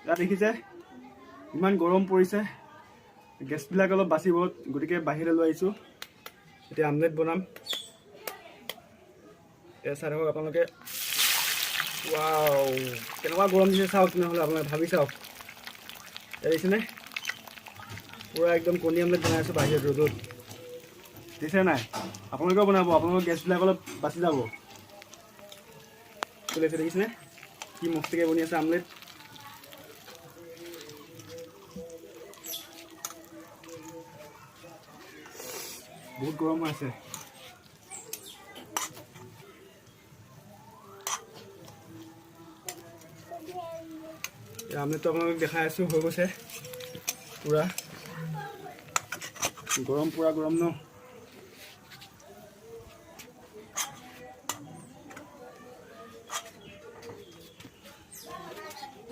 ইয়াত দেখিছে ইমান গৰম পৰিছে, গেছবিলাক অলপ বাচিব, গতিকে বাহিৰলৈ লৈ আহিছোঁ। এতিয়া আমলেট বনাম। এতিয়া চাই থাকক আপোনালোকে। ৱাও, কেনেকুৱা গৰম দিছে চাওক তেনেহ'লে, আপোনালোকে ভাবি চাওক। ইয়াত দেখিছেনে, পূৰা একদম কণী আমলেট বনাই আছোঁ বাহিৰত ৰ'দত। দিছে নাই? আপোনালোকেও বনাব, আপোনালোকৰ গেছবিলাক অলপ বাচি যাব। চলি আছে, দেখিছেনে কি মস্তিকৈ বনি আছে আমলেট। বহুত গৰম হৈ আছে। আমলেটটো আপোনালোক দেখাই আছোঁ, হৈ গৈছে। পূৰা গৰম, পূৰা গৰম ন।